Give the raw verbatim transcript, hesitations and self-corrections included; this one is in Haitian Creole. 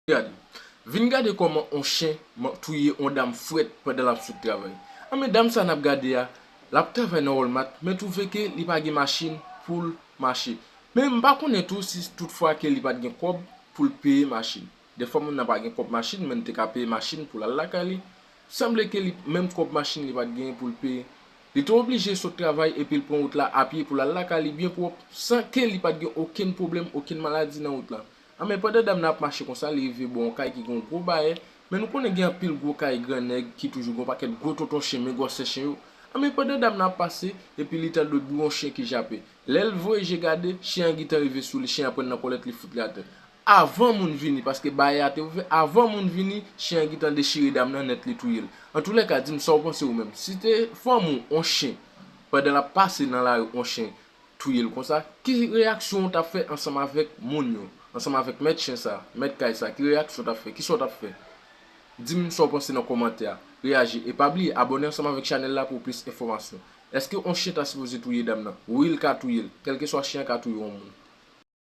Gade. Vin gade kòman on chen man- touye on dam frèt pandan l ap sot travay. Anben dam sa n ap gade a, l ap travay nan Walmart, men twouve ke li pa gen machin pou l mache. Men m pa konnen tou si toutfwa ke li pa t gen kòb pou l peye machin. Dèfwa moun nan pa gen kòb machin, men l te ka peye machin pou l al lakay li. Sanble ke li menm kòb machin li pa t genyen pou l peye. Li te oblije sot travay epi l pran wout la apye pou l al lakay li byen pwòp, san ke li pa t gen okenn pwoblèm, okenn maladi nan wout la. Anben pandan dam nan ap mache konsa, li rive bò yon kay ki gen yon gwo bayè, men nou konnen gen anpil gwo kay gran nèg ki toujou gen yon pakèt gwo tonton chen, men gwosè chen yo. Anben pandan dam nan ap pase, epi li tande bri yon chen ki jape. Lè l voye je gade, chen an gentan rive sou li, chen an pran nan kòlèt, li fout li atè. Avan moun vini, paske bayè a te ouvè, avan moun vini, chen an gentan dechire dam nan nèt, li touye l. Antoulèka, di m sa w panse ou menm. Si te fanmi w, on chen, pandan l ap pase nan lari, on chen touye l konsa, ki reyaksyon w t ap fè ansanm avèk moun yo, ansanm avèk mèt chen sa, mèt kay sa, ki reyaksyon w t ap fè, kisa w t ap fè? Di m sa w panse nan kòmantè a, reyaji e pa bliye abòne ansanm avèk chanèl la pou plis enfòmasyon. Èske on chen ta sipoze touye dam nan? Wi, l ka touye l, kèlkeswa chen an ka touye yon moun.